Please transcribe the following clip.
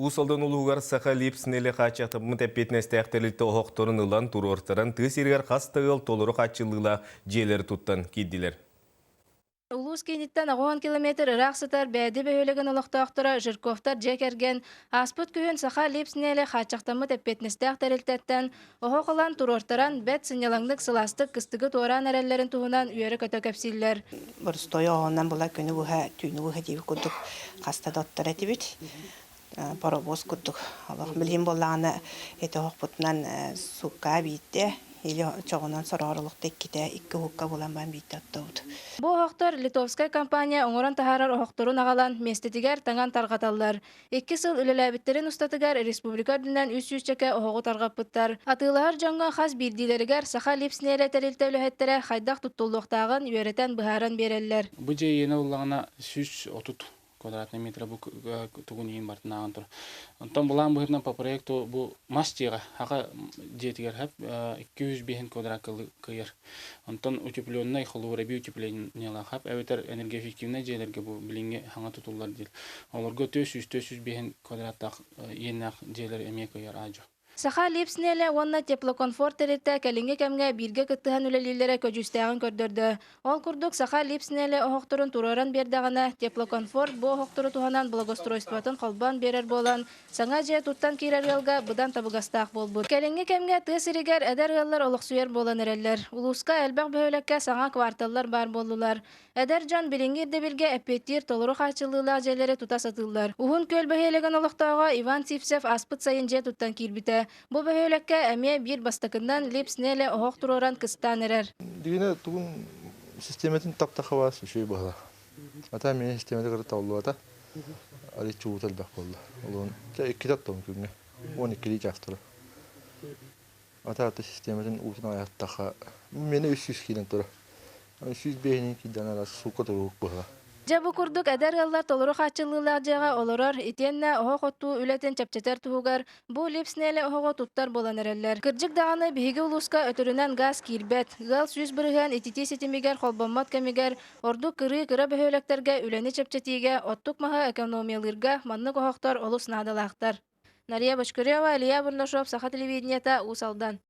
Уус Алдан улууһугар Саха Липснели хааччахтаммыт эппиэтинэстээх тэрилтэ оһохторун ылан туруортаран тыа сиригэр хас да ыал толору хааччыллыылаах дьиэлэри туттан киирдилэр. Улуус кииниттэн 80 километр ыраах сытар Бээди бөһүөлэгин олохтоохторо Жирковтар дьиэ кэргэн ааспыт күһүн Саха Липснели хааччахтаммыт эппиэтинэстээх тэрилтэттэн оһох ылан туруортаран бэрт сынньалаҥнык сылаастык кыстыгы туораан эрэллэрин туһунан үөрэ-көтө кэпсииллэр. Боростуой оҕонон була күнү быһа, түүнү быһа диэбит курдук хаста да оттор этибит. Паровоз курдук. Олох билигин буоллаҕына эти оһохпутунан суукка биирдэ или чоҕунан сороҕор олохто иккитэ икки уһукка булан баран биирдэ оттобут. Бу оһохтор литовскай компания оҥорон таһаарар оһохторун аҕалан миэстэтигэр таҥан тарҕаталлар. Икки сыл үлэлээбиттэрин устатыгар республика үрдүнэн үс сүүсчэкэ оһоҕу тарҕаппыттар. Атыылаһар дьоҥҥо хас биирдиилэригэр Саха Липснеле тэрилтэ үлэһиттэрэ хайдах туттуллуохтааҕын үөрэтэн быһааран биэрэллэр. Бу дьиэ иэнэ буоллаҕына 130 квадратный метра бу тугун иһин барытын ааҕан турар. Онтон былаан быһыытынан по проекту бу мас дьиэҕэ хаха дьиэтигэр хап 205 квадрат кыйар. Онтон утепленнай холобур эбии утеплениелаах хап эбэтэр энергоэффективнай дьиэлэргэ бу билиҥҥи хаҥа тутуллар диир. Олорго 400-405 квадраттаах иэннээх дьиэлэр эмиэ кыйар аадьу. Саха Липснеле уонна Теплокомфорт тэрилтэ кэлиҥҥи кэмҥэ бииргэ кыттыһан үлэлииллэрэ көдьүүстээҕин көрдөрдө. Ол курдук, Саха Липснеле оһохторун туруоран биэрдэҕинэ, Теплокомфорт бу оһохтору туһанан благоустройствотын холбоон биэрэр буолан, саҥа дьиэ туттан киирэр ыалга быдан табыгастаах буолбут. Кэлиҥҥи кэмҥэ тыа сиригэр эдэр ыаллар олохсуйар буолан эрэллэр. Улууска элбэх бөһүөлэккэ саҥа кварталлар баар буоллулар. Эдэр дьон билиҥҥи ирдэбилгэ эппиэттиир толору хааччыллыылаах дьиэлэри тута сатыыллар. Уһун Күөл бөһүөлэгин олохтооҕо Иван Сивцев ааспыт сайын дьиэ туттан киирбитэ. Бу бөһүөлэккэ эмиэ биир бастакыннан Липс-Неле оһох туруоран кыстаан эрэр. Дигинэ тугун систиэмэтин таптахабаас үчүгэй быһыла. Ата мини систиэмэтэ кытта табыллыбата. Арыйчы уута элбэх буолла. Олуон иккитэ оттон күҥҥэ. 12 чаастара. Ата ата систиэмэтин уутун аҕыйаттахха миэнэ 300 киирэн турар. 105-инэн киирдэҕинэ ара суукка турук быһа. Дьэ бу курдук эдэр ыаллар толору хааччыллыылаах дьиэҕэ олорор, итиэннэ оһох оттуу үлэтин чэпчэтэр туһугар бу Липснеле оһоҕу туттар буолан эрэллэр. Кырдьык даҕаны биһиги улууска өтөрүнэн гаас киирбэт. Ыал 100% ититии ситимигэр холбоммот кэмигэр ордук кырыы кыра бөһүөлэктэргэ үлэни чэпчэтиигэ оттук маһы экономиялыырга маннык оһохтор олус наадалаахтар. Нария Бочкарева, Илья Бурнашов, Саха телевидениета, Уус Алдан.